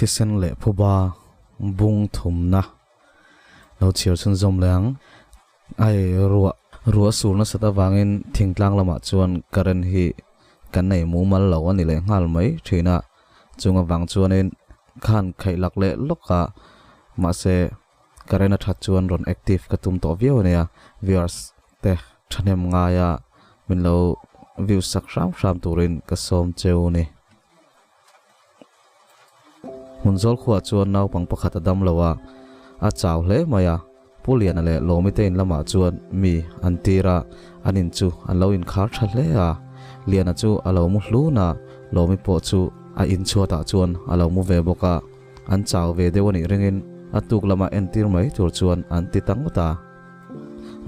Thisen leh phuba bung thumna lo chhiar chhunzawm leh ang. Ai ruah ruah sur nasat avangin thingtlang lamah chuan current hi kan nei mumal lo a ni leh nghal mai thin a, chung avang chuanin khan khaih lak leh lawk a, mahse current a that chuan rawn active ka tum tawh viau a nia, viewers te thahnem ngaia min lo view sak hram hram turin ka sawm cheu ni. Hmun zawl khuaah chuan naupang pakhat a dam lo a, a chau hle mai a. Pu Liana leh Lawmi te in lamah chuan mi an tir a, an in chu an lo inkhar tha hle a. Liana chu a lo mu hlun a, Lawmi pawh chu a in chhuatah chuan a lo mu ve bawk a. An chau ve deuh a nih ringin a tuk lama entir mai tur chuan an ti ta ngawt a.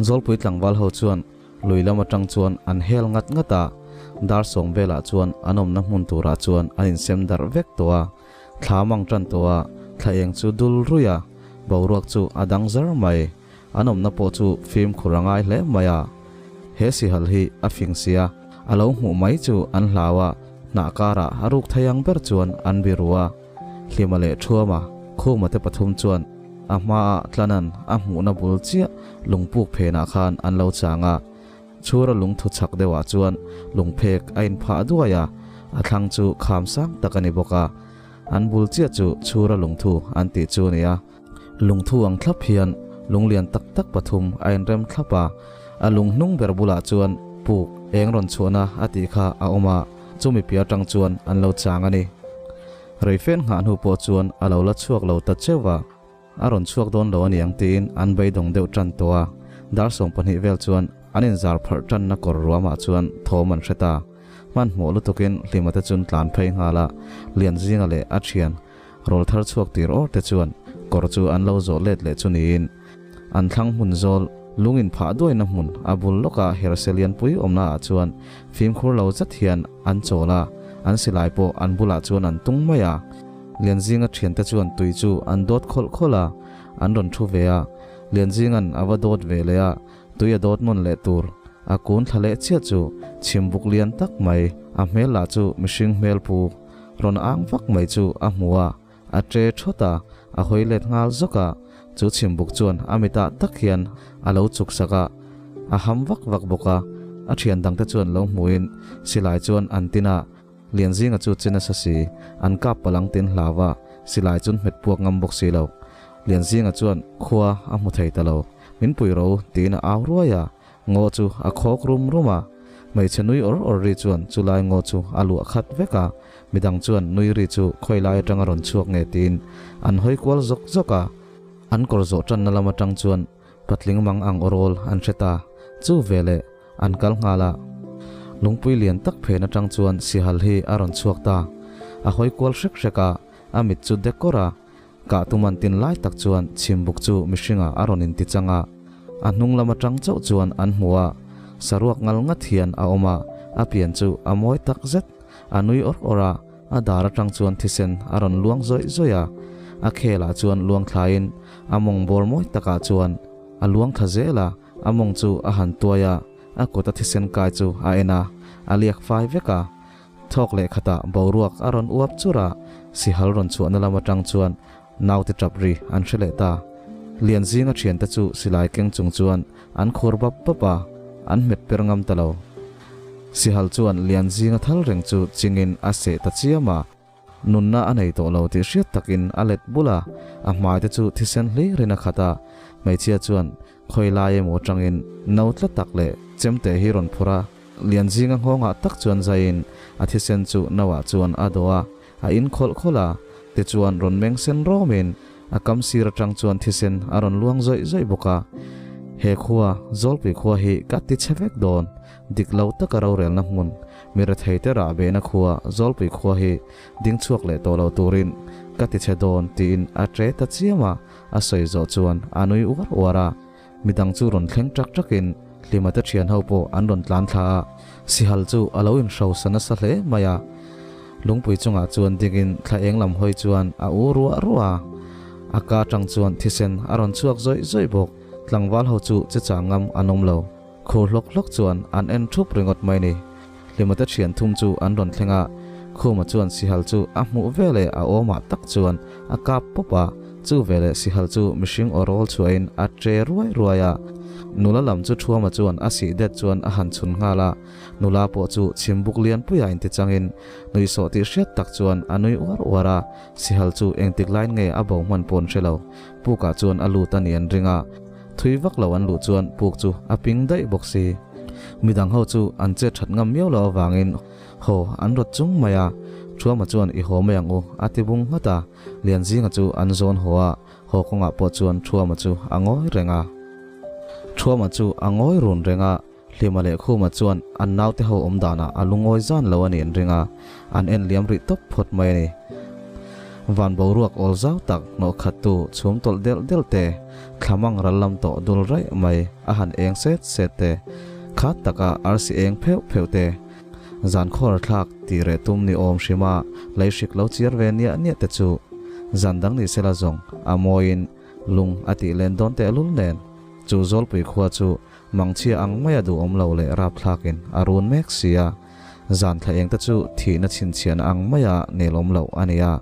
Zawlpui tlangval ho chuan Lui lam atang chuan an hel ngat ngat a, dar sawm velah chuan an awmna hmun turah chuan an insem darh vek tawh a, thla mang tan tawh a, thla eng chu dul ruih a, boruak chu a dang zar mai. An awmna pawh chu fimkhur a ngai hle mai a. He sihal hi a fing sia, a lo hmuh mai chu an hlau a, hnah karah a ruk thei ang ber chuan an biru a. Hlima leh Thuama, Khuma te pathum chuan a hmaah Tlanan a hmuhna bul chiah lungpuk phenah khan an lo chang a. Chhura lungthu chhak deuhah chuan lungphek a inphah duai a, a thlang chu kham sang tak a ni bawk a. An bul chiah chu Chhura lungthu an tih chu a ni a. Lungthu ang thlap hian lung lian tak tak pathum a inrem thlap a, a lung hnung ber bulah chuan puk eng rawn chhuahna a tih kha a awm a, chumi piah atang chuan an lo chang a ni. Reifen nghah hnu pawh chuan a lo la chhuak lo ta cheuh a, a rawn chhuak dawn lo a niang tiin an beidawng deuh tan tawh a, dar 20 vel chuan an inzar pharh tanna kawr ruamah chuan thawm an hre ta. Hmanhmawh lutukin Hlima te chun tlan phei nghal a, Lianzinga leh a thian Rawl thar chhuak tir awr te chuan kawr chu an lo zawh let leh chu niin an thlang hmun zawl lung in phah duaina hmun a bul lawka herse lianpui awmna ah chuan fimkhur lo zet hian an chawl a, an silai pawh an bulah chuan an tung mai a. Lianzinga thiante chuan tui chu an dawt khawlh khawlh a, an rawn thu ve a. Lianzinga'n a va dawt ve leh a, tui a dawt nawn leh tur a kun thla leh chiah chu chhimbuk lian tak mai a hmel lah chu mihring hmel pu Rawn ang vak mai chu a hmu a, a ṭe ṭhawt a, a hawi let nghal zawk a, chu chhimbuk chuan a mitah tak hian a lo chuk sak a, a ham vak vak bawk a, a ṭhian dangte chuan lo hmuin silai chuan an tin a, Lianzinga chu che nasa si, an kap palang tin hlau a, silai chun hmet puak ngam bawk si lo. Lianzinga chuan khua a hmu thei ta lo, min pui ro tiin a au ruai a, Ngaw chu a khawk rum rum a, hmeichhe nui awr awr ri chuan chulai ngaw chu a luah khat vek a, midang chuan nui ri chu khawilai atanga rawn chhuak nge tiin an hawi kual zawk zawk a, an kawr zawh tanna lam atang chuan patling mang ang awrawl an hre ta, chu veleh an kal nghal a. Lungpui lian tak phen atang chuan sihal hi a rawn chhuak ta, a hawi kual hrek hrek a, a mit chu dek kawr a, Kah tum an tin lai tak chuan chhimbuk chu mihringah a rawn inti chang a, a hnung lam atang chauh chuan an hmu a, saruak ngal ngat hian a awm a, a pian chu a mawi tak zet. A nui awr awr a, a dar atang chuan thisen a rawn luang zawih zawih a, a khelah chuan luang thlaiin a mawng bawr mawi takah chuan a luang thla zel a, a mawng chu a han tuai a, a kut a thisen kai chu a en a, a liak fai vek a. Thawk leh khatah boruak a rawn uap chur a, sihal rawn chhuahna lam atang chuan naute tap ri an hre leh ta. Lianzinga thiante chu silai keng chung chuan an khur bap bap a, an hmet per ngam ta lo. Sihal chuan Lianzinga thal reng chu chingin a seh ta chiam a, nunna a nei tawh lo tih hriat takin a let bul a, a hmai te chu thisen hlirin a khat a, hmeichhia chuan Khawi lai emaw atangin no tla tak leh chemte hi rawn phur a, Lianzinga nghawngah tak chuan zaiin a thisen chu noah chuan a dawh a, a in khawlh khawlh a, tichuan rawn meng sen rawmin a kam sir atang chuan thisen a rawn luang zawih zawih bawk a. He khua, Zawlpui khua hi ka ti chhe vek dawn, dik lo taka rorelna hmun, mi retheite rah behna khua, Zawlpui khua hi ding chhuak leh tawh lo turin ka ti chhe dawn tiin a ṭe ta chiam a. A sawi zawh chuan a nui uar uar a, midang chu rawn thleng ṭak ṭakin Hlima te ṭhian ho pawh an rawn tlan thla a, Sihal chu a lo inhrosa nasa hle mai a. Lungpui chungah chuan dingin thla eng lam hawi chuan a u ruah ruah a, a ka aṭang chuan thisen a rawn chhuak zawih zawih bawk. Tlangval ho chu che chang ngam an awm lo. Khur hlawk hlawk chuan an en ṭhup ringawt mai ni. Hlima te ṭhian thum chu an rawn thleng a, Khuma chuan sihal chu a hmuh veleh a awmah tak chuan a kap pawp a, chu veleh sihal chu mihring aw rawl chhuahin a tre ruai ruai a. Nula lam chu Thuama chuan a sih det chuan a han chhun nghal a, nula pawh chu chhimbuk lianpuia intichangin nuihsawh tih hriat tak chuan a nui uar uar a, sihal chu engtik lain nge a bo hman pawh an hre lo. Pukah chuan a lut a ni an ring a, thui vak lo an luh chuan puk chu a ping daih bawk si. Midang ho chu an chet that ngam miau lo avangin haw an rawt chung mai a, Thuama chuan i haw mai ang u a ti bung nghat a, Lianzinga chu an zawn haw a, haw kawngah pawh chuan Thuama chu a ngawi reng a. Thuama chu a ngawi run reng a, Hlima leh Khuma chuan an naute ho awm danah a lungawi zan lo a nih an ring a, an en liam rih tawp phawt mai a ni. Van boruak awl zau tak hnawh khattu chhum tawlh delh delh te, thlamang ral lam tawh dul raih mai a han eng set set te, khat taka arsi eng pheuh pheuh te, zan khawr thlak tih reh tum ni awm hrima lei hrik lo chiar ve niah niah te chu zan dang ni sela zawng a mawiin lung a tih len dawn tehlul nen chu Zawlpui khua chu Mangchhia ang maia duhawm lo leh rapthlakin a run mek si a, zan thla eng te chu thihna chhinchhiahna ang maia nelawm loh a ni a,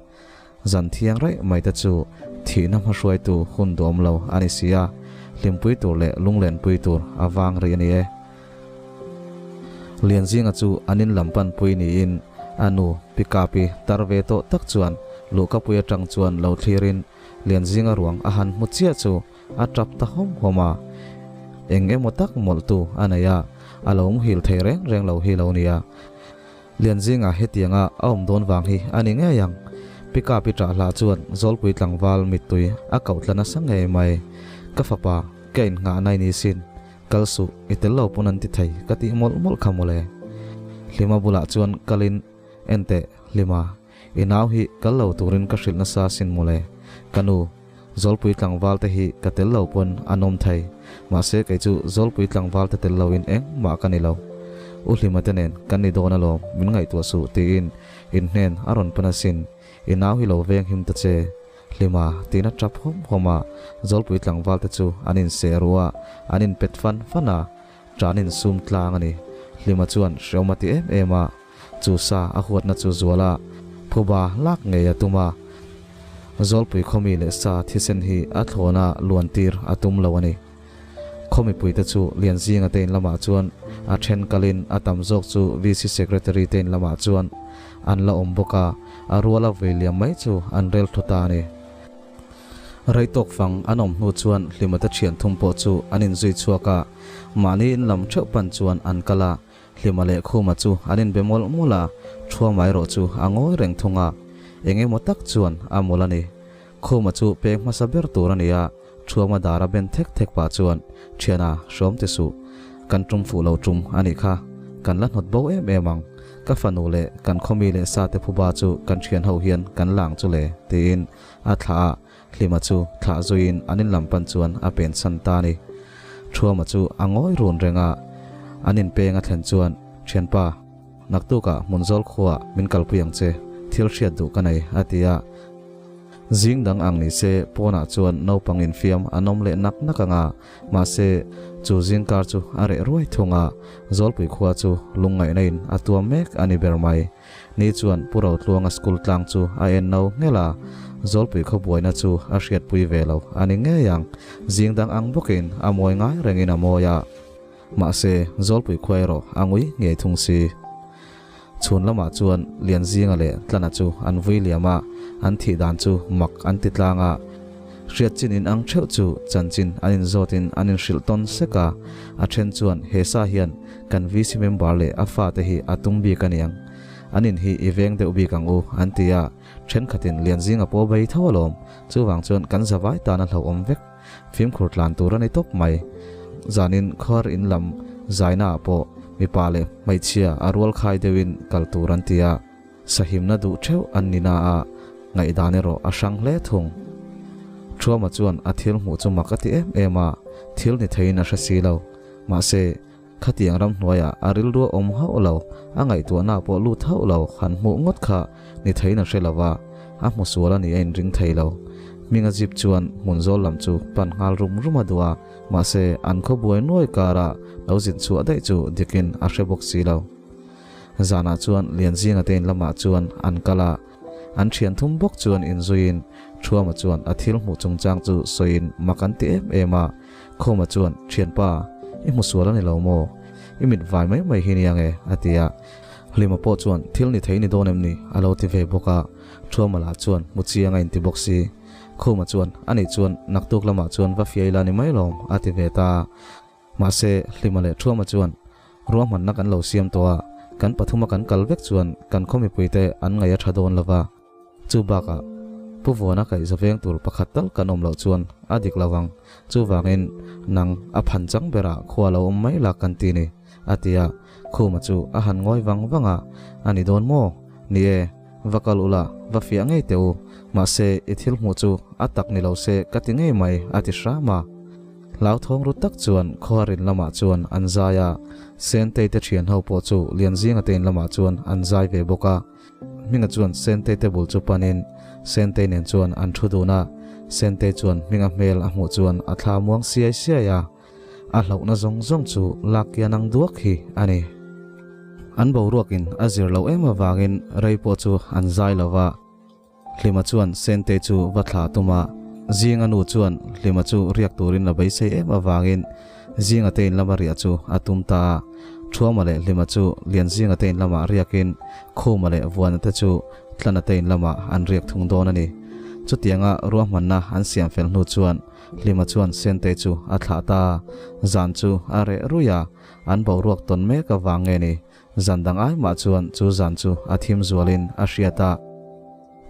zan thiang raih mai te chu thihna hmahruaitu hun duhawm lo a ni si a, hlimpui tur leh lunglenpui tur a vang rih a ni e. Lianzinga chu an in lam panpui niin a nu Pi Kapi tar ve tawh tak chuan luhkapui atang chuan lo thlirin Lianzinga ruang a han hmu chiah chu A tap ta hawm hawm a, eng emaw tak mawlhtu a nei a, a lo muhil thei reng reng lo hi lo nia. Lianzinga hetianga a awm dawn vang hi a ni ngei ang. Pickup i ṭah hlah chuan Zawlpui tlangval mittui a koh tla nasa ngei mai. Ka fapa, ka innghah nai ni sin, kal suh, i tel lo pawn an ti thei ka tih mawlh mawlh kha mawle. Hlima bulah chuan kalin, Enteh, Hlima, i nau hi kal lo turin ka hrilh nasa sin mawle. Ka nu, Zawlpui tlangval te hi ka tel lo pawn an awm thei, mahse kei chu Zawlpui tlangval te tel loin engmah ka ni lo. U Hlima te nen kan ni dawn alawm, min ngaihtuah suh tiin in hnen a rawn pan asin, i nau hi lo veng him ta che. Hlima tiin a tap hawm hawm a, Zawlpui tlangval te chu an inseh ruh a, an inpet fan fan a, tan insum tlang a ni. Hlima chuan hreawm a ti em em a. Chu sa a huatna chu zual a, phuba lak ngei a tum a. Zawlpui khawmi leh sa thisen hi a thlawna luan tir a tum lo a ni. Khaw mipuite chu Lianzinga te in lamah chuan a then kalin a tam zawk chu VC Secretary te in lamah chuan an la awm bawk a, a ruala vui liam mai chu an rel thu ta a ni. Rei tawk fang an awm hnu chuan Hlimate thian thum pawh chu an inzui chhuak a, mahni in lam theuh pan chuan an kal a. Hlima leh Khuma chu an inbe mawlh mawlh a, Thuama erawh chu a ngawi reng thung a, eng emaw tak chuan a mawlh a ni. Khuma chu peng hmasa ber tur a ni a, Thuama dar a ben thek thek pah chuan, Thiana, hrawm ti suh. Kan tum fuh lo tum a nih kha. Kan la hnawt bo em em ang. Ka fanu leh kan khawmi leh sate phuba chu kan thian ho hian kan lang chu le, tiin a thlah a, Hlima chu thlah zuiin an in lam pan chuan a pen chhan ta a ni. Thuama chu a ngawi run reng a, an in peng a thlen chuan, Thianpa, naktukah Hmunzawl khuaah min kalpui ang che, thil hriat duh ka nei, a ti a. Zing dang ang ni se pawnah chuan naupang infiam an awm leh nak nak ang a, mahse, chu zingkar chu a reh ruai thung a, Zawlpui khua chu lungngaihna in a tuam mek a ni ber mai. Ni chuan Pu Rotluanga school tlang chu a en no nghelh a, Zawlpui khaw buaina chu a hriatpui ve lo a ni ngei ang. Zing dang ang bawkin a mawi ngai rengin a mawi a. Mahse, Zawlpui khua erawh a ngui ngei thung si. Chhun lamah chuan Lianzinga leh Tlana chu an vui liam a, an thih dan chu mak an ti tlang a. Hriat chin in ang theuh chu chanchin an inzawtin an inhrilh tawn sek a, a then chuan he sa hian kan VC member leh a fate hi a tum bik a niang, an in hi i veng deuh bik ang u an ti a, thenkhatin Lianzinga pawh bei tho alawm, chuvang chuan kan zavai tan a hlauhawm vek, fimkhur tlan tur a ni tawp mai. Zanin khuar in lam zaina ah pawh mipa leh hmeichhia a rual khai deuhin kal tur an ti a. Sahimna duh theuh an ni na a, ngaihdan erawh a hrang hle thung. Thuama chuan a thil hmuh chu mak a ti em em a, thil ni theiin a hre si lo. Mahse, khatiang ramhnuaiah a rilru a awm hauh lo, a ngaihtuahna pawh lut hauh lo han hmuh ngawt kha ni theiin a hre lo va, a hmu sual a ni a inring thei lo. Hminga zip chuan hmun zawl lam chu pan nghal rum rum a duh a, mahse, an khaw buai nuai karah lo zin chhuah daih chu dikin a hre bawk si lo. Zanah chuan Lianzinga te in lamah chuan an kal a, an thian thum bawk chuan inzuiin Thuama chuan a thil hmuh chungchang chu sawiin mak an ti em em a. Khawma chuan, Thianpa, i hmu sual a ni lo maw? I mit vai mai mai hi nia nge? a ti a. Hlima pawh chuan, Thil ni thei ni dawn em ni? a lo ti ve bawk a. Thuama lah chuan, Hmu chiang a inti bawk si. Khawma chuan, Anih chuan naktuk lamah chuan va fiai la ni mai lawm, a ti ve ta a. Mahse, Hlima leh Thuama chuan ruahmanna kan lo siam tawh a, kan pathuma kan kal vek chuan kan khaw mipuite an ngaih a tha dawn lo va. Chu bakah, Pu Vuana kaihza veng tur pakhat tal kan awm loh chuan a dik lo vang. Chuvangin, nang a phan chang berah khua lo awm mai la kan ti ni, a ti a. Khuma chu a han ngawi vang vang a, A ni dawn maw? Ni e, va kal ula, va fiah ngei teh u. Mahse, i thil hmuh chu a tak ni lo se ka ti ngei mai, a ti hram a. Hlauthawng ru tak chuan khawharin lamah chuan an zai a, Sentei te thian ho pawh chu Lianzinga te in lamah chuan an zai ve bawk a. Hminga chuan Sentei te bul chu panin Sentei nen chuan an thu dun a, Sentei chuan Hminga hmel a hmuh chuan a thla muang siai siai a, a hlauhna zawng zawng chu lak kian ang duak hi a ni. An boruakin a zir loh em avangin rei pawh chu an zai lo va. Hlima chuan Sente chu va thlah tum a, Zinga nu chuan Hlima chu riak turin a beisei em avangin Zinga te in lama riah chu a tum ta a. Thuama leh Hlima chu Lianzinga te in lamah riakin Khuma leh Vuana te chu Tlana te in lamah an riak thung dawn a ni. Chutianga ruahmanna an siam fel hnu chuan Hlima chuan Sente chu a thlah ta a, zan chu a reh ruih a, an boruak tawn mek avang nge ni Zan dang ai mah chuan chu zan chu a thim zualin a hriat a.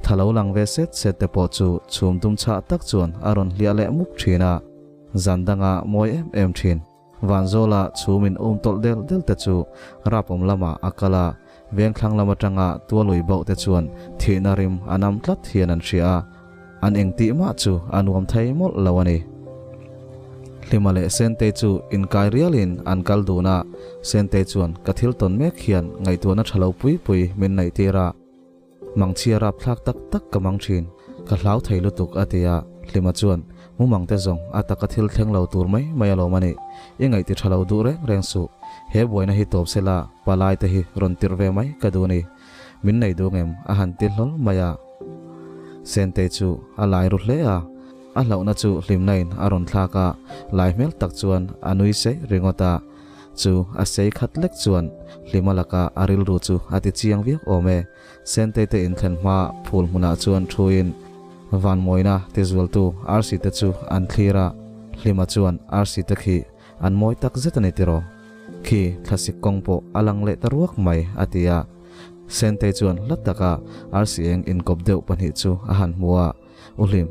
Tha lo lang ve set set te pawh chu chhum dum chhah tak chuan a rawn hliah leh mup thin a. Zan danga mawi em em thin. Vanzawla chhum in um tawlh del del te chu rapawm lamah a kal a, vengthlang lam atanga tualui bauh te chuan thihna rim a nam tlat hian an hria a. An engtih mah chu a nuam thei mawlh lo a ni. Hlima leh Sentei chu inkai rialin an kal dun a, Sentei chuan ka thil tawn mek hian ngaihtuahna tha lo pui pui min naih tir a, mangchhia rapthlak tak tak ka mang thin, ka hlau thei lutuk a ti a, Hlima chuan mumang te zawng a taka thil thleng lo tur mai mai alawm a nih, i ngaihti tha lo duh reng reng suh, he buaina hi tawp sela palai te hi rawn tirh ve mai ka duh a ni, min nei duh ngem a han ti hlawl mai a. Sentei chu a lai ru hle a, a hlauhna chu hlimna in a rawn thlak a, lai hmel tak chuan a nui sei ringawt a. Chu a sei khat lek chuan hlima laka a rilru chu a ti chiang viau awm e. Sentei te inthlen hma phul hmunah chuan thuin Vanmawina tizualtu arsi te chu an thlir a, hlima chuan arsi te khi an mawi tak zet a ni tiraw? Khi thlasik kawng pawh a lang leh ta ruak mai a ti a. Sentei chuan hla taka arsi eng inkawp deuh pahnih chu a han hmu a, U Hlim,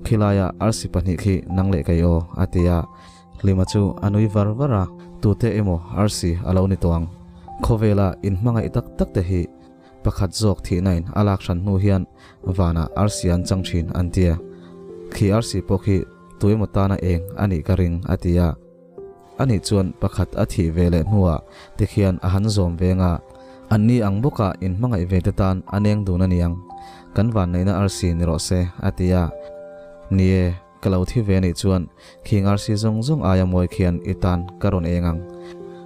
khilaia arsi pahnih khi nang leh kei aw, a ti a. Hlima chu a nui var var a, Tute emaw arsi a lo ni tawh ang. Khawvela inhmangaih tak tak te hi pakhat zawk thihna in a lak hran hnu hian vanah arsi an chang thin an ti a. Khi arsi pawh khi tu emaw tana eng a nih ka ring, a ti a. Ani chuan pakhat a thih ve leh hnuah tikhian a han zawm veng a, anni ang bawka inhmangaih ve te tan a neng dun a niang, kan vanneihna arsi ni rawh se, a ti a. Ni e, ka lo thi ve anih chuan khing arsi zawng zawng aia mawi khian i tan ka rawn eng ang.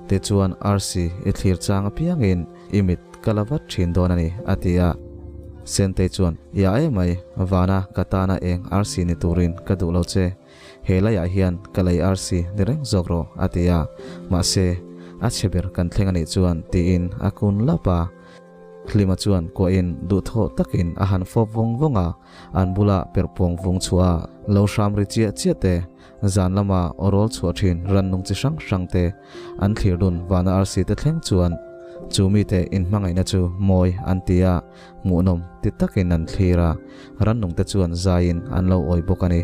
Tichuan arsi i thlir chang apiangin i mit ka la vat thin dawn a ni, a ti a. Sentei chuan, Ia emai, vana ka tana eng arsi ni turin ka duh lo che. He laiah hian ka lei arsi ni reng zawk rawh, a ti a. Mahse, a chhe ber kan thleng a nih chuan tiin a kun lap a. Hlima chuan kuahin duhthawh takin a han fawp vawng vawng a, an bula perhpawng vung chhuah a lo hram ri chiah chiah te, zan lama aw rawl chhuah thin rannung chi hrang hrang te an thlir dun vana arsi te thleng chuan chu mite inhmangaihna chu mawi an ti a, hmuhnawm ti takin an thlir a, rannung te chuan zaiin an lo awi bawk a ni.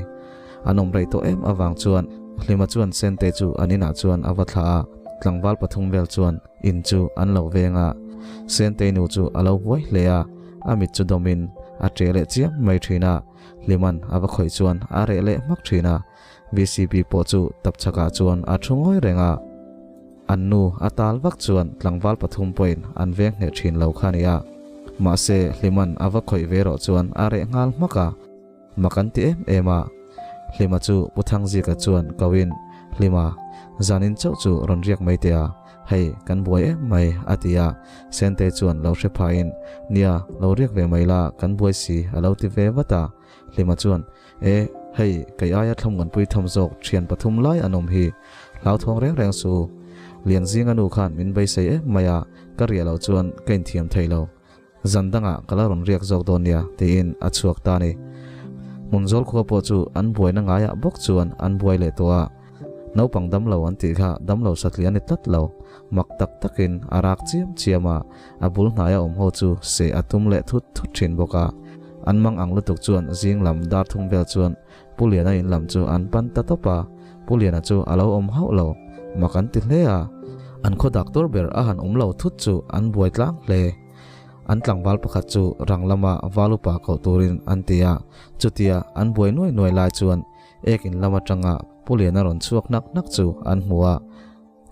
An awm rei tawh em avang chuan Hlima chuan Sente chu an inah chuan a va thlah a, tlangval pathum vel chuan in chu an lo veng a. Sentei nu chu a lo buai hle a, a mit chu dawmin a ṭe leh chiam mai ṭhin a, Hliman a va khawih chuan a reh leh hmak ṭhin a. VCP pawh chu tapchhakah chuan a ṭhu ngawi reng a. An nu a tal vak chuan tlangval pathum pawhin an veng hneh ṭhin lo kha a ni a. Mahse, Hliman a va khawih ve rawh chuan a reh nghal hmak a. Mak an ti em em a. Hlima chu Pu Thangzika chuan koin, Hlima, zanin chauh chu rawn riak mai teh a, Hei, kan buai em mai, a ti a. Sentei chuan lo hre phahin, Nia, lo riak ve mai la, kan buai si, a lo ti ve vat a. Hlima chuan, E, hei, kei aia thlamuanpui tham zawk thian pathum lai an awm hi. Hlauthawng reng reng su. Lianzinga nu khan min beisei em mai a, ka riah loh chuan ka inthiam thei lo. Zan dangah ka la rawn riak zawk dawn nia, tiin a chhuak ta a ni. Hmunzawl khua pawh chu an buaina ngaiah bawk chuan an buai leh tawh a. Naupang damlo an tih kha damlo satliah a ni tlat lo. Mak tak takin a rak chiam chiam a, a bul hnaia awm ho chu seh a tum leh thut thut thin bawk a. An mang ang lutuk chuan zing lam dar thum vel chuan Pu Liana in lam chu an pan ta tawp a, Pu Liana chu a lo awm hauh lo. Mak an ti hle a, an khaw doctor ber a han awm lo thut chu an buai tlang hle. An tlangval pakhat chu rang lama val upa koh turin an ti a, chutia an buai nuai nuai lai chuan ek in lam atanga Pu Liana rawn chhuak hnak hnak chu an hmu a,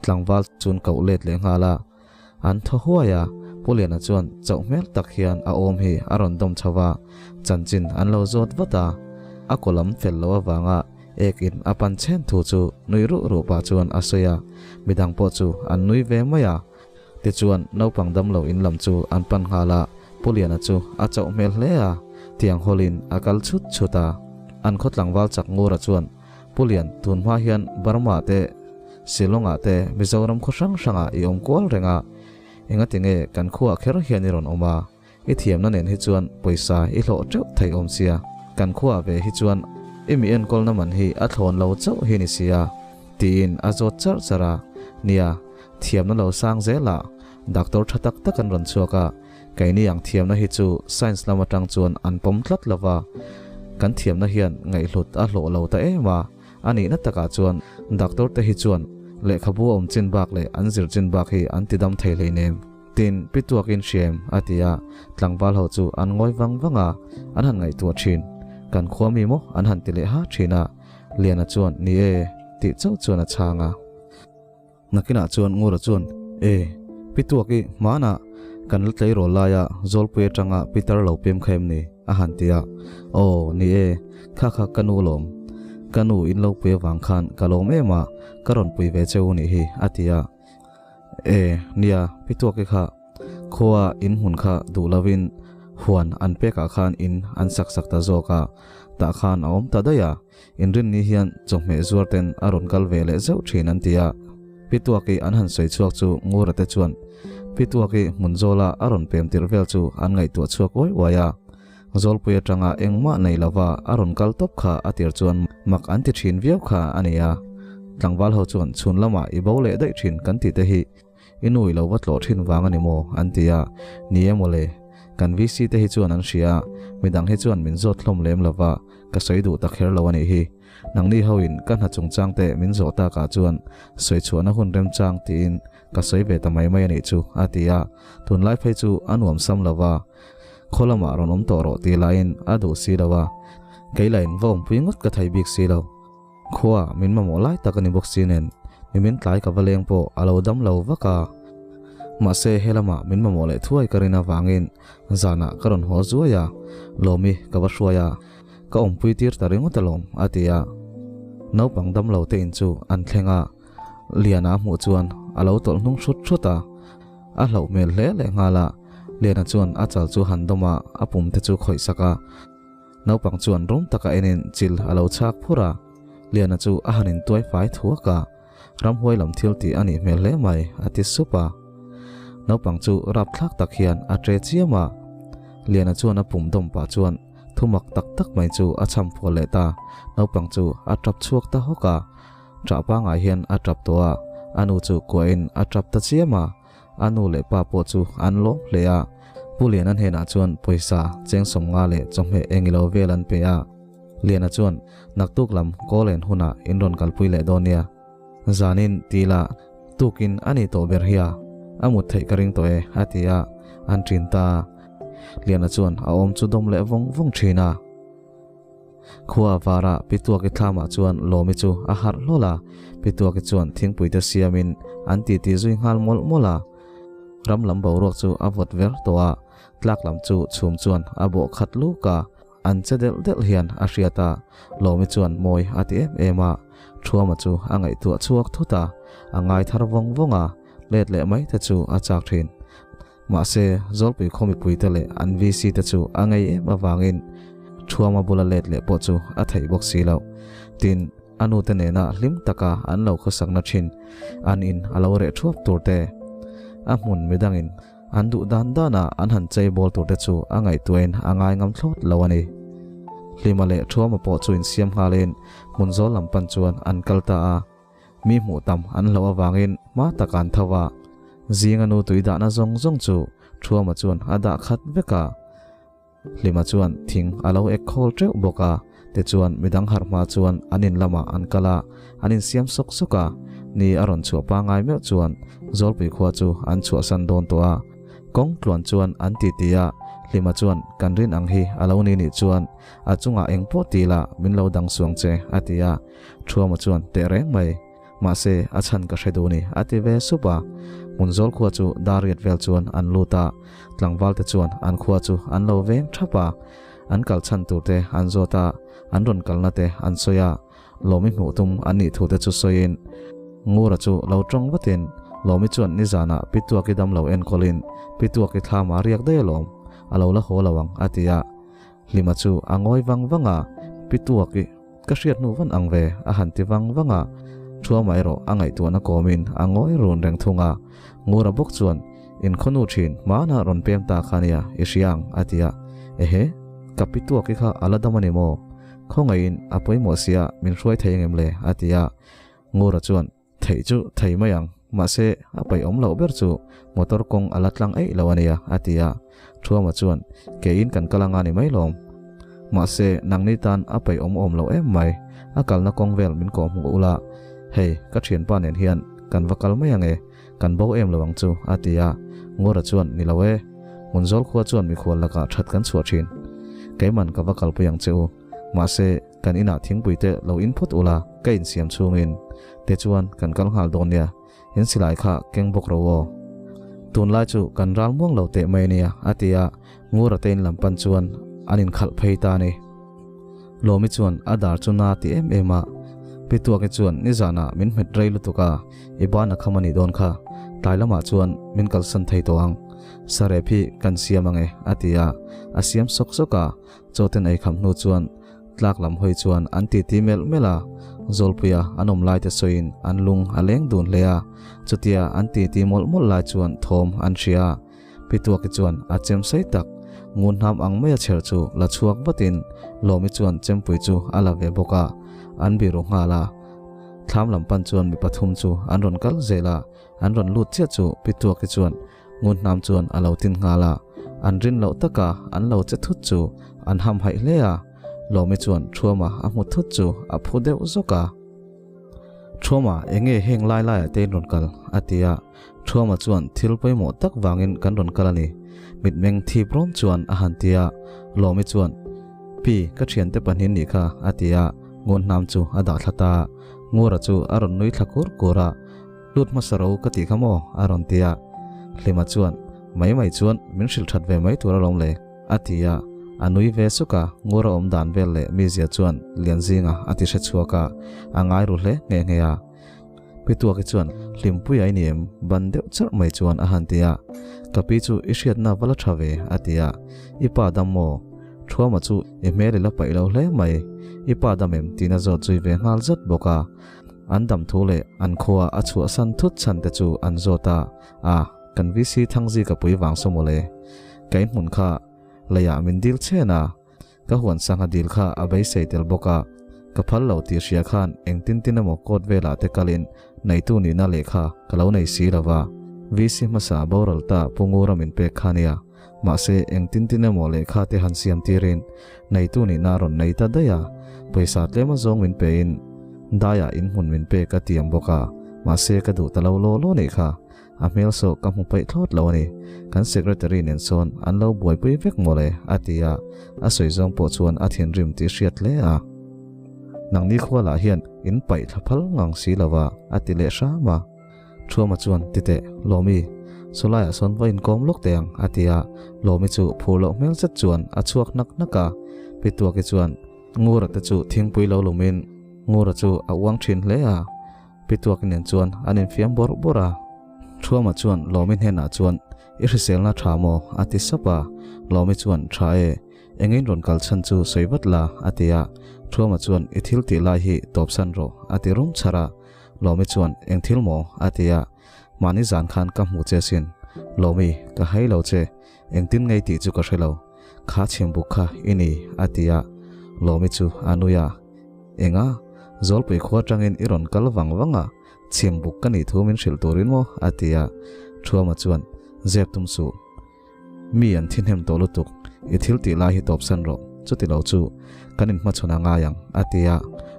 tlangval chun koh let leh nghal a. An thaw huai a, Pu Liana chuan chauh hmel tak hian a awm hi a rawn dawm chho va, chanchin an lo zawt vat a. A kaw lam fel loh avanga ek in a pan chhen thu chu nui ruh ruh pah chuan a sawi a, midang pawh chu an nui ve mai a. Tichuan naupang damlo in lam chu an pan nghal a, Pu Liana chu a chauh hmel hle a, tiang hawlin a kal chhut chhut a. An khaw tlangval chak Ngura chuan Pu Lian, tun hma hian Burma te, Shillong-ah te, Mizoram khaw hrang hrangah i awm kual reng a, engati nge kan khuaah kher hian i rawn awm a? I thiamna nen hi chuan pawisa i hlawh teuh thei awm sia, kan khuaah ve hi chuan i mi enkawlna man hi a thlawn lo chauh hi ni sia, tiin a zawt charh charh a. Nia, thiamna lo sang zelah doctor tha tak tak an rawn chhuak a, Keini ang thiamna hi chu science lam atang chuan an pawm tlat lo va, kan thiamna hian ngaihhlut a hlawh lo ta em a, a nihna takah chuan doctor te hi chuan lehkhabu a awm chin bak leh an zir chin bak hi an ti dam thei hleinem. Tin, pi tuakin hriam a ti a, tlangval ho chu an ngawi vang vang a, an han ngaihtuah thin. Kan khua mi maw an han ti leh ha thin a, Liana chuan ni e tih chauh chuan a chhang a. Nakinah chuan Ngura chuan, E, Pi Tuak i hmanah kan la tleirawl laia Zawlpui atanga Peter lo pem kha em ni? a han ti a. Aw, ni e, kha kha ka nu lawm. Ka nu in lo pui avang khan ka lawm em a, ka rawn pui ve che u nih hi, a ti a. E, nia, Pi Tuak i kha Khua in hmun kha duh lovin huan an pekah khan in an sak sak ta zawk a, tah khan a awm ta daih a. Inrinni hian chawhmeh zuar ten a rawn kal ve leh zeuh thin an ti a. Pi Tuaki an han sawi chhuak chu Ngura te chuan Pi Tuaki hmun zawla a rawn pem tirh vel chu an ngaihtuah chhuak uai uai a. Zawlpui atanga engmah nei lova a rawn kal tawp kha a tir chuan mak an ti thin viau kha a ni a. Tlangval ho chuan chhun lamah i bo leh daih thin kan tih te hi I nu i lo va tlawh thin vang a ni maw? an ti a, Ni e mawle, kan VC te hi chuan an hria a, midang hi chuan min zawt hlawm lem lova, ka sawi duh ta kher lo a nih hi. Nangni hoin ka hna chungchang te min zawh takah chuan sawi chhuahna hun remchang tiin ka sawi ve ta mai mai a nih chu, a ti a, tunlai phei chu a nuam sam lova, khaw lamah rawn awm tawh rawh tih lahin a duh si lo a, kei lahin va awmpui ngawt ka thei bik si lo. Khua min mamawh lai tak a ni bawk si nen, mi min tlai ka va leng pawh a lo dam lo vak a. Mahse he lamah min mamawh leh thuai ka rin avangin zanah ka rawn haw zuai a, Lawmi ka va hruai a, ka awmpui tir ta ringawt alawm a ti a. Naupang dam lo te in chu an thleng a, Liana a hmuh chuan a lo tawlh hnung hrut hrut a, a hlauh hmel hle leh nghal a, Liana chuan a chal chu han dawm a, a pum te chu khawih sak a. Naupang chuan rum taka enin chil a lo chhak phur a, Liana chu a han intuai fai thuak a, Ramhuai lam thil tih a nih hmel hle mai, a ti sup a. Naupang chu rapthlak tak hian a tre chiam a, Liana chuan a pum dawm pah chuan thumak tak tak mai chu a chham phual leh ta, naupang chu a tap chhuak ta hawk a, ṭah pangai hian a tap tawh a, a nu chu kuahin a tap ta chiam a. A nu leh pa pawh chu an lawm hle a, Pu Liana hnenah chuan pawisa cheng 50 leh chawhmeh eng ilo vel an pe a. Liana chuan, Naktuk lam kawl en hunah in rawn kalpui leh dawn nia. Zanin ti la, tukin a ni tawh ber hi a, a mut theih ka ring tawh e, a ti a, an ṭin ta a. Liana chuan a awm chu dawm leh vawng vawng ṭhin a. Khua vara Pituaki thlamah chuan Lawmi chu a harh hlawl a, Pituaki chuan thingpui te siamin an titi zui nghal mawlh mawlh a. Ram lam boruak chu a vawt ver tawh a, tlak lam chu chhum chuan a bawh khat luk a, an che delh delh hian a hriat a, Lawmi chuan mawi a ti em em a, Thuama chu a ngaihtuah chhuak thut a, a ngai thar vawng vawng a. Let leh mai te chu a chak thin. Mahse, Zawlpui khaw mipuite leh an VC te chu a ngei em avangin Thuama bula let leh pawh chu a theih bawk si loh. Tin, a nute nena hlim taka an lo khawsakna thin an in a lo reh thuap tur te, a hmun midangin an duh dan dana an han chei bawl tur te chu a ngaihtuahin a ngai ngam thlawt lo a ni. Hlima leh Thuama pawh chu insiam nghalin hmun zawl lam pan chuan an kal ta a. Mi hmuh tam an hlauh avangin hma taka an tho a, zinga nu tui dahna zawng zawng chu Thuama chuan a dah khat vek a. Hlima chuan thing a lo ek khawl teuh bawk a, tichuan midang harh hma chuan an in lamah an kal a, an insiam sawk sawk a, ni a rawn chhuah pangngai meuh chuan Zawlpui khua chu an chhuahsan dawn tawh a. Kawng tluan chuan an titi a, Hlima chuan kan rin ang hi a lo ni nih chuan a chungah eng pawh ti la min lo dang suang che a ti a, Thuama chuan teh reng mai. Mahse, a chhan ka hre duh ni, a ti ve sup a. Hmunzawl khua chu dar riat vel chuan an lut a, tlangval te chuan an khua chu an lo veng thap a. An kal chhan tur te an zawt a, an rawn kalna te an sawi a. Lawmi hmuh tum an nih thu te chu sawiin, Ngura chu lo tawng vatin, Lawmi chuan nizanah Pituaki damlo enkawlin Pituaki thlam a riak daih alawm, a lo la haw lo ang, a ti a. Hlima chu a ngawi vang vang a, Pituaki, ka hriat hnu van ang ve, a han ti vang vang a. Thuama erawh a ngaihtuahna kawmin a ngawi run reng thung a. Ngura bawk chuan, In khawnu thin, hmanah rawn pem ta kha nia, i hria ang, a ti a. Ehe, ka Pituaki kha a la dam a ni maw? Khawngaihin a pawimawh sia min hruai thei angem le? a ti a. Ngura chuan, Theih chu thei mai ang, mahse a paih awm loh ber chu motor kawng a la tlang eih lo a nia, a ti a. Thuama chuan, Keiin kan kal anga ni mai lawm. Mahse nangni tan a paih awm awm loh em mai, a kalna kawng vel min kawh hmuh ula, hei ka thianpa nen hian kan va kal mai ange, kan bo em lo ang chu, a ti a. Ngura chuan, Ni lo e, Hmunzawl khua chuan mikhual lakah that kan chhuah thin. Keiman ka va kalpui ang che u, mahse, Kan inah thingpui te lo in phawt ula, ka insiam chhungin te chuan kan kal nghal dawn nia, in silai kha keng bawk ro aw. Tunlai chu kan ral muang lo teh mai ania, a ti a, Ngura te in lam pan chuan an inkhalh phei ta a ni. Lawmi chuan a dar chu na ti em em a, Pi Tuaki chuan nizanah min hmet rei lutuk a, i ban a kham a nih dawn kha, tlai lamah chuan min kalsan thei tawh ang, sarep hi kan siam ange, a ti a, a siam sawk sawk a, Chawten ei kham hnu chuan tlak lam hawi chuan an titi melh melh a, Zawlpuia an awm lai te sawiin an lung a leng dun hle a, chutia an titi mawlh mawlh lai chuan thawm an hria a, Pituaki chuan a chem sei tak ngun hnam ang maia chher chu la chhuak vatin Lawmi chuan chempui chu a la ve bawk a, an biru nghal a. Thlam lam pan chuan mi pathum chu an rawn kal zel a, an rawn lut chiah chu Pituaki chuan Ngun hnam chuan a lo tin nghal a, an rin loh taka an lo che thut chu an ham haih hle a, Lawmi chuan Thuama a hmu thut chu a phu deuh zawk a. Thuama, enge heng lai laiah te in rawn kal? a ti a, Thuama chuan thil pawimawh tak vangin kan rawn kal a ni, mitmeng thip rawm chuan a han ti a, Lawmi chuan, Pi, ka thiante pahnih nih kha, a ti a, Ngun hnam chu a dah thla ta a, Ngura chu a rawn nui thla kur kur a, Lut hmasa ro ka tih kha maw? a rawn ti a. Hlima chuan, Mai mai chuan min hrilh that ve mai tur alawm le, a ti a. A nui ve suk a, Ngura awm dan vel leh mizia chuan Lianzinga a ti hre chhuak a, a ngai ru hle nghe nghe a. Pituaki chuan, Hlimpui a i ni em? ban deuh charh mai chuan a han ti a. Ka pi chu i hriatna va la tha ve, a ti a. I pa dam maw? Thuama chu i hmel i la paih lo hle mai. I pa dam em? tiin a zawt zui ve nghal zat bawk a. An dam thu leh an khua a chhuahsan thut chhan te chu an zawt a, A, kan VC Thangzi ka pui vang saw mawle. Ka inhmun kha leiah min dil chen a, ka huan sangha dil kha a beisei tel bawk a, ka phal lo tih hria khan engtin tin emaw court velah te kalin neitu nihna lehkha ka lo nei si lo va, VC hmasa boral ta Pu Ngura min pek kha nia, mahse engtin tin emaw lehkha te han siam tirin neitu nihna rawn nei ta daih a, pawisa tlem azawng min pein daiah inhmun min pek a tiam bawk a, mahse ka duh ta lo law law nih kha, a hmel saw ka hmu paih thlawt lo a ni, kan secretary nen sawn an lo buaipui vek mawle a ti a, a sawi zawng pawh chuan a thinrim tih hriat hle a. Nangni khualah hian in paih thla phal ngang si lo va a ti leh hram a. Thuama chuan, Titeh, Lawmi, sawlaiah sawn va inkawm lawk teh ang, a ti a. Lawmi chu phur loh hmel zet chuan a chhuak hnak hnak a. Pituaki chuan Ngura te chu thingpui lo lumin Ngura chu a uang thin hle a. Pituaki nen chuan an infiam bawrh bawrh a. Thuama chuan Lawmi hnenah chuan, I hriselna tha maw? a ti sap a. Lawmi chuan, Tha e. Engin rawn kal chhan chu sawi vat la, a ti a. Thuama chuan, I thil tih lai hi tawpsan rawh, a ti rum chhar a. Lawmi chuan, Eng thil maw? a ti a. Mahni zan khan ka hmuh che sin. Lawmi, ka hai lo che. Engtin ngei tih chu ka hre lo. Kha chhimbuk kha i ni, a ti a. Lawmi chu a nui a. Enga? Zawlpui khua atangin i rawn kal vang vang a, chhimbuk ka nih thu min hrilh turin maw? a ti a. Thuama chuan, Zep tum suh. Mi an thi hnem tawh lutuk, i thil tih lai hi tawpsan rawh, chuti lo chu kan inhmachhawn a ngai ang, a ti a.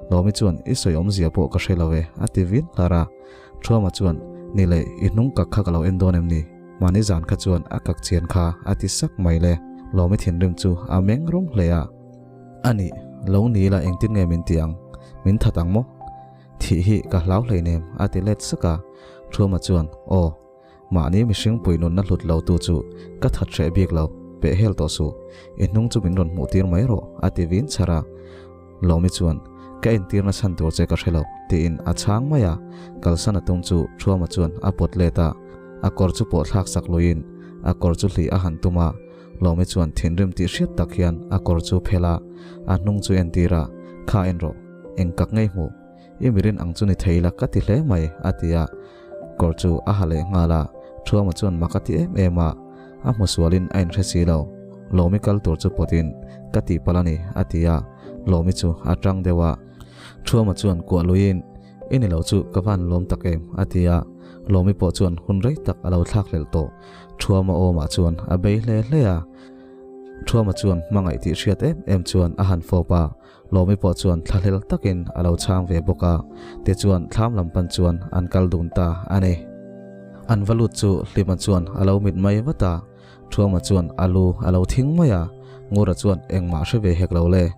Lawmi chuan, I sawi awmzia pawh ka hre lo e, a ti vin hlar a. Thuama chuan, Ni le, i hnung kak kha ka lo en dawn em ni? Mahni zan kha chuan a kak chian kha, a ti sak mai le. Lawmi thinrim chu a meng rum hle a. A nih, lo ni ila engtin nge min ti ang? Min that ang maw? Thih hi ka hlau hleinem, a ti let sak a. Thuama chuan, Aw. Mahni mihring pui nunna hlut lo tu chu ka that hreh bik lo, peh hel tawh suh, i hnung chu min rawn hmuh tir mai rawh, a ti vin chhar a. Lawmi chuan, Ka entirna chhan tur che ka hre lo, tiin a chhang mai a. Kalsan a tum chu Thuama chuan a pawt let a, a kawr chu pawh thlak sak luiin a kawr chu hlih a han tum a. Lawmi chuan thinrim tih hriat tak hian a kawr chu phelh a, a hnung chu entir a, Kha en rawh, eng kak ngei hmuh? I mirin ang chu ni thei la ka ti hle mai, a ti a. Kawr chu a ha leh nghal a, Thuama chuan mak a ti em em a, a hmu sualin a inhre si lo. Lawmi kal tur chu pawtin, Ka tihpalh a ni, a ti a, Lawmi chu a tang deuh a. Thuama chuan kuah luiin, I ni lo chu ka van lawm tak em, a ti a. Lawmi pawh chuan hun rei tak a lo thlakhlelh tawh. Thuama awmah chuan a bei hle hle a. Thuama chuan hmangaih tih hriat em em chuan a han fawp a. Lawmi pawh chuan thlahlel takin a lo chhang ve bawk a, tichuan thlam lam pan chuan an kal dun ta a ni. An va lut chu Hlima chuan a lo mit mai vat a, Thuama chuan a lu a lo thing mai a, Ngura chuan engmah hre ve hek lo le.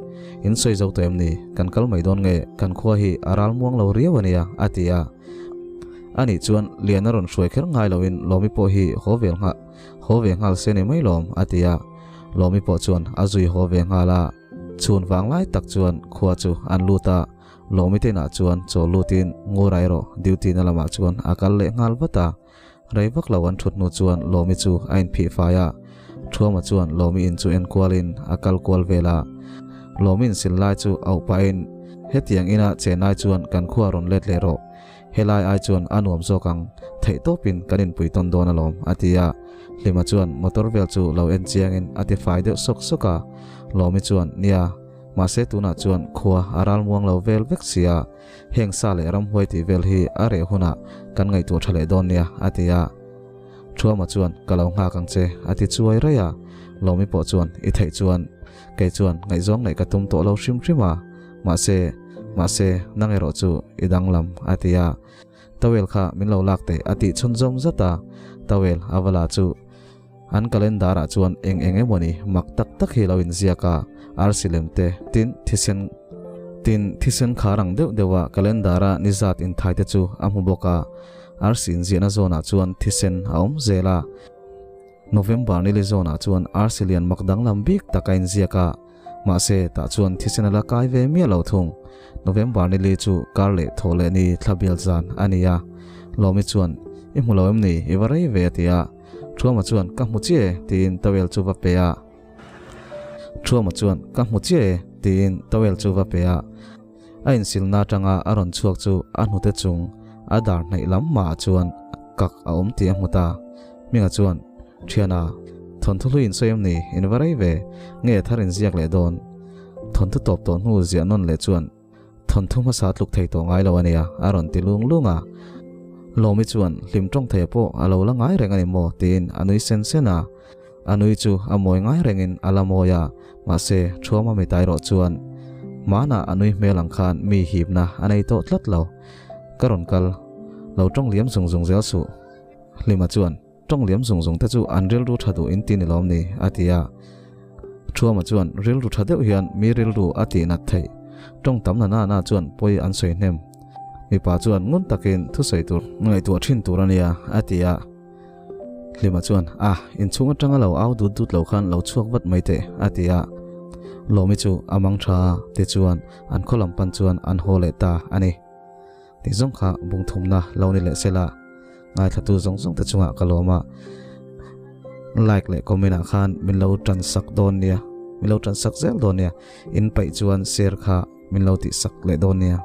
In sawi zo tawh em ni? Kan kal mai dawn nge? Kan khua hi a ral muang lo riau a nia, a ti a. Anih chuan Liana rawn hruai kher ngai loin Lawmi pawh hi haw vel nghal haw ve nghal se ni mai lawm, a ti a. Lawmi pawh chuan a zui haw ve nghal a. Chhun vang lai tak chuan khua chu an lut a, Lawmi te inah chuan chaw lutin Ngura erawh duty na lamah chuan a kal leh nghal vat a. Rei vak lo an thut hnu chuan Lawmi chu a inphih fai a, Thuama chuan Lawmi in chu enkualin a kal kual vel a. Lawmi insil lai chu auh pahin, Hetiang ina chen ai chuan kan khua rawn let leh rawh. Helai ai chuan a nuam zawk ang, theih tawpin kan inpui tawn dawn alawm, a ti a. Hlima chuan motor vel chu lo en chiangin a ti fai deuh sawk sawk a. Lawmi chuan, Nia, mahse tunah chuan khua a ral muang lo vel vek si a, heng sa leh ramhuai tih vel hi a reh hunah kan ngaihtuah tha leh dawn nia, a ti a. Thuama chuan, Ka lo nghak ang che, a ti chuai raih a. Lawmi pawh chuan, I theih chuan, kei chuan ngaihzawng neih ka tum tawh lo hrim hrim a, mahse, mahse, nang erawh chu i danglam, a ti a. Towel kha min lo lak teh, a tih chhunzawm zat a. Towel a va la chu an calendar ah chuan eng eng emawni mak tak tak hi lo inziak a, arsi lem te, tin, thisen, tin, thisen khar ang deuh deuh a calendar a ni zat inthai te chu a hmu bawk a. Arsi inziahna zawnah chuan thisen a awm zel a. November nili zawnah chuan arsi lian mak danglam bik tak a inziak a, mahse tah chuan thisen a la kai ve miah lo thung. November nili chu kar leh thaw leh ni thla bial zan a ni a. Lawmi chuan, I hmu lo em ni? I va rei ve a ti a. Thuama chuan, Ka hmu chiah e, tiin towel chu va pe a. Thuama chuan, Ka hmu chiah e, tiin towel chu va pe a. A insilna atanga a rawn chhuak chu a hnute chung a dar hnaih lam mahah chuan kak a awm tih a hmu ta. Hminga chuan, Thiana, thawnthu hlui insawi em ni? In va rei ve. Nge thar inziak leh dawn? Thawnthu tawp tawh hnu ziah nawn leh chuan thawnthu hmasa tluk thei tawh ngai lo a nia, a rawn ti lung lung a. Lawmi chuan, Hlim tawng thei pawh a lo la ngai reng a ni maw? tiin a nui sen sen a. A nui chu a mawi ngai rengin a la mawi a, mahse Thuama mitai rawh chuan hmanah a nui hmel ang khan mi hipna a nei tawh tlat lo. Ka rawn kal, lo tawng liam zung zung zel suh. Hlima chuan, Tawng liam zung zung te chu an rilru tha duh in ti ni lawm ni? a ti a. Thuama chuan, Rilru tha deuh hian mi rilru a tih nat theih. Tawng tam na na na chuan pawi an sawi hnem. Mipa chuan ngun takin thusawi tur ngaihtuah thin tur a nia, a ti a. Hlima chuan, A, inchhung atanga lo au dut dut lo khan lo chhuak vat mai teh, a ti a. Lawmi chu a mang tha a, tichuan an khaw lam pan chuan an haw leh ta a ni. Tih zawng kha bung thumna lo ni leh sela. Ngaithlatu zawng zawng te chungah ka lawm a. Like leh comment ah khan min lo tan sak dawn nia. Min lo tan sak zel dawn nia. In paih chuan share kha min lo tih sak leh dawn nia.